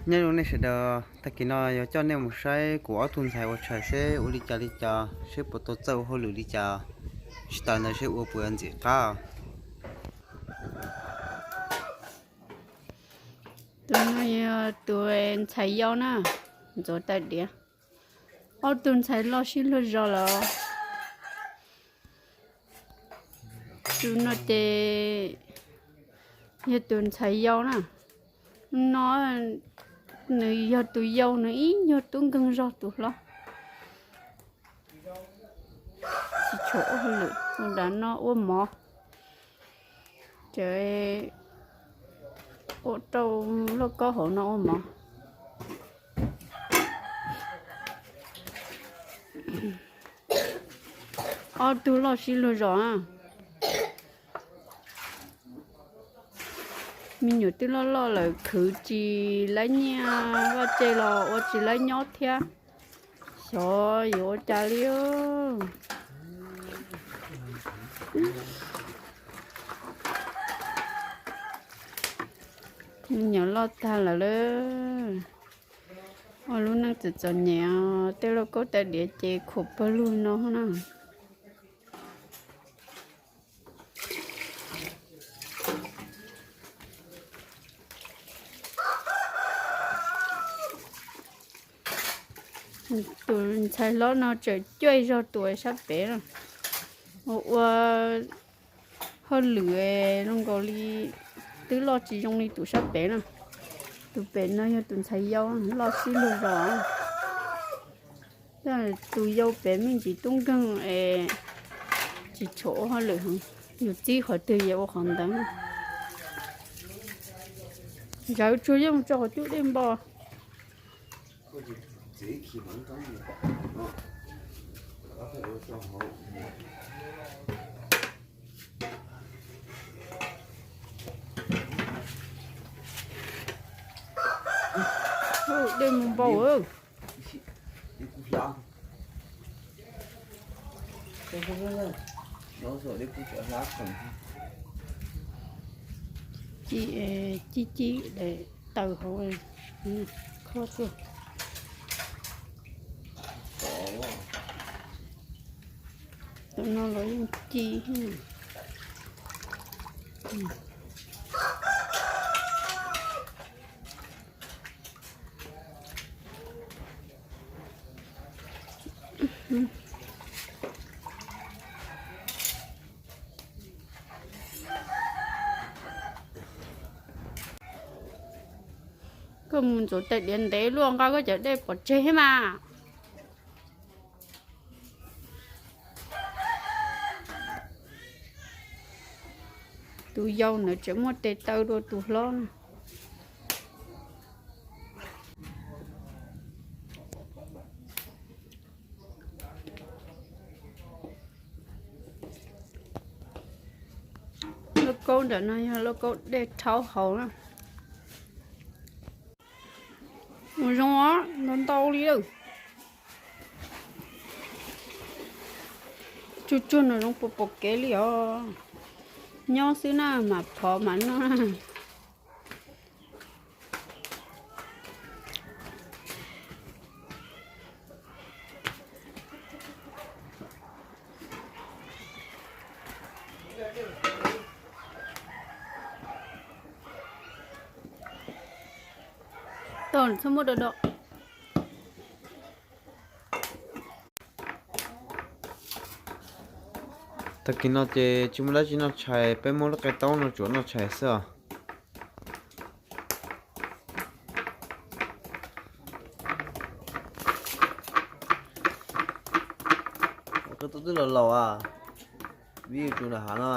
Nyob zoo nej sawv daws, tag kis no yuav coj nej mus saib kuv ob tug ntxhais ua tshais seb ua li cas li cas, seb puas tau txawj ua hauj lwm li cas, tsis tas ntawd seb ua puas yuav ntxim qab. Tus no yog tus ntxhais yau na, ntxuav tais diav. Ob tug ntxhais loj sib luag zos lawm. Tus no ces yog tus ntxhais yau na. No nws yog tus yau, nws ib nyuag tub nkeeg zog tus hlob. Tsis tshua ua hauj lwm, tus nram no ua mov, ces ua rau lauj kaub hauv no ua mov. Ob tug loj sib luag zos na. Me nyuam twb loj loj lawm, khwv tsis laib nyiaj, vaj tse los ua tsis laib nyob thiab. Xyov yuav ua cas li. Me nyuam loj tag lawm lauj. Ua lub neej txom txom nyem, tej lauj kaub tais diav ces khuam pawg lug no na. Tus ntxhais hlob no tseem cuaj zog tus sab pem na, ua ua hauj lwm zoo nkaus li twb loj tsis zoo li tus sab pem na. Tus pem no yog tus ntxhais yau loj sib luag zos. Tus yau pem me ntsis tub nkeeg es tsis tshua ua hauj lwm heev, yus txib qhov twg yus ua qhov ntawd. Zawv tsuag yeej tso qhov cub dej npo. Dej mus npaum. Ci, ci ci daim taws hauv khob tuaj. Tus no los yeej ci. Koj mus ntxuav tais diav ntev luaj, nqa koj cov dej pov tseg thiab mas. Tus yau ntawd tseem muaj tes taw dua tus hlob na. Lauj kaub ntawm no yog lauj kaub dej rhaub hauv na. Mus zoo os, ntau ntau li lawm. Tsuag tsuag nws zoo puas pom kev li os. Nyob xwb na, mam phov mam noj na. Tau, txhob muab do do. Tag kis no ces tsis muaj dab tsi noj tshais, peb muab lub qe taub no tsuav noj tshais xwb os. Qe taub twb laus laus, vij tsuas nram hav no.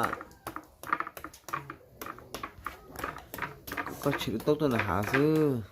Koj tshwm lub taub tuaj nram hav xwb.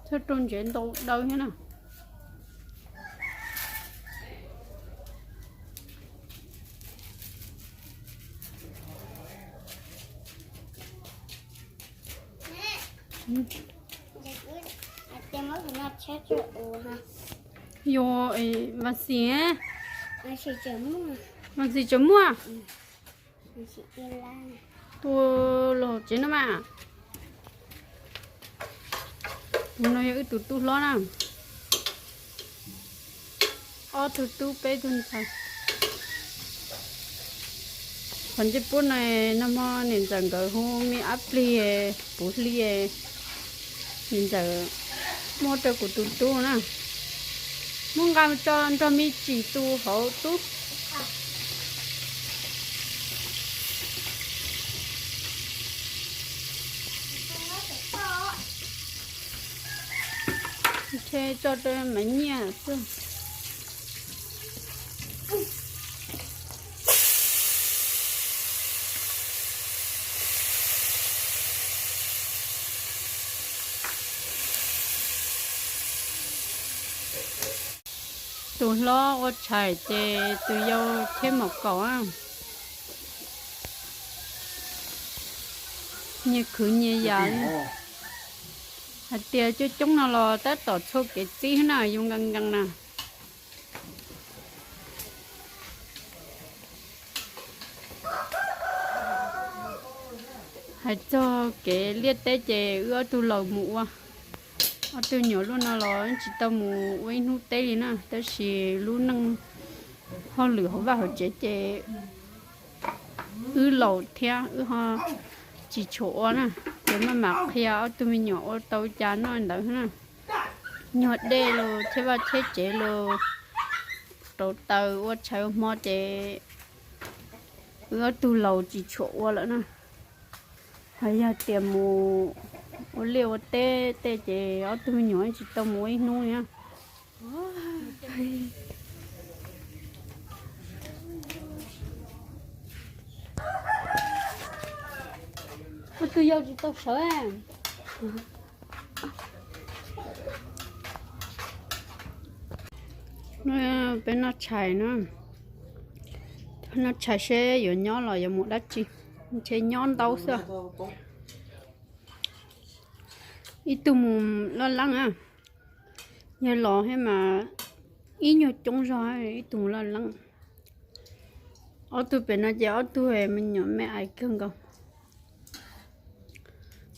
Thawj rau ntsev ntau daw thiab na. Yuav, Vaj Xis, Vaj Xis tseem muaj. Tua los tsev no mas. Tus no yog wb tus tub hlob na. Ob tug tub peb tug ntxhais. Qhov ntsej puab no, nag hmo niam ntxawm nkawd hu me ab plig puv hli, niam ntxawm muab rau kuv tus tub na. Muab nqa tso nrog me tsis tu hauv tub. Ntshe tso rau Maiv Nyiaj xwb. Tus hlob ua tshais ces tus yau cheb mom kaum. Nyias khwv nyias yam li. Hais tias coob coob no los tab tom txhua kev txib na, yus nkees nkees na. Hais txog kev liaj teb ces wb ob tug laus mus ua. Ob tug nyuam luaj no los tsis tau mus ua ib hnub teb li na, tab sis lub neej hauj lwm hauv vaj hauv tsev ces wb laus thiab wb ho tsis tshua ua na, ces maj mam qhia ob tug me nyuam ua tau cas noj ntawd na. Nyuag dej los cheb vaj cheb tsev los rauv taws ua tshais ua hmo ces wb ob tug laus tsis tshua ua lawm na. Hos yog tias mus ua liaj ua teb tej ces ob tug me nyuam tsis tau mus ua ib hnub li na. Ua tus yau tsis tau sawv. Peb noj tshais na, noj tshais seb yuav nyob los yuav mus dab tsi, ntshe nyob ntau xwb. Ib tug mus loj leeb na, yog los thiab mas ib nyuag coob zog ib tug mus loj leeb. Ob tug pem no ces ob tug me nyuam me ais kawg nkaus.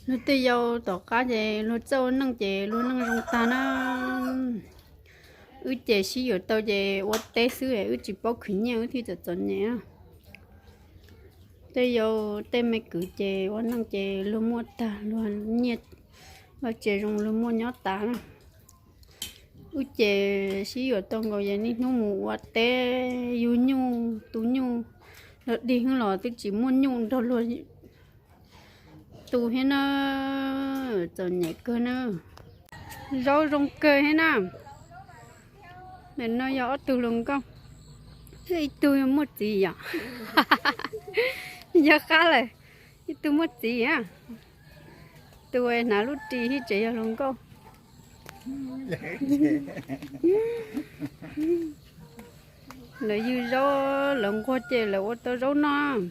Luag tej yau tom qab ces luag txawj ua neej ces luag neej zoo tag na. Wb ces sib yuav tau ces ua teb xwb, wb tsis paub khwv nyiaj wb thiaj txom txom nyem. Tej yau tej me kwv ces ua neej ces luag muaj tag, luag nyiaj vaj tse zoo luag muaj nyob tas na. Wb ces sib yuav tau nkaus ces niaj hnub mus ua teb, yug nyuj tu nyuj, luag dig heev los twb tsis muaj nyuj nrog luag tu thiab na, txom nyem kawg na. Zaub zoo kawg thiab na. Ntawm no yog ob tug hluas nkauj, ib tug yog muaj txiv yom. Yog qab lawm, ib tug muaj txiv a. Tus hnav lub ris thiab tseem yog hluas nkauj. Lawv yug zaub lawv nquag ces lawv ua tau zaub noj,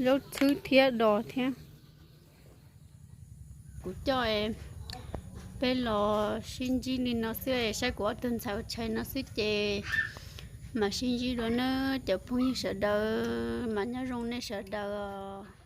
zaub txhwb thiab dos thiab. Kuv coj peb los sib ntsib li no xwb, saib kuv ob tug ntxhais ua tshais no xwb ces mam sib ntsib dua nawb cov phooj ywg sawv daws, mas nyob zoo nej sawv daws os.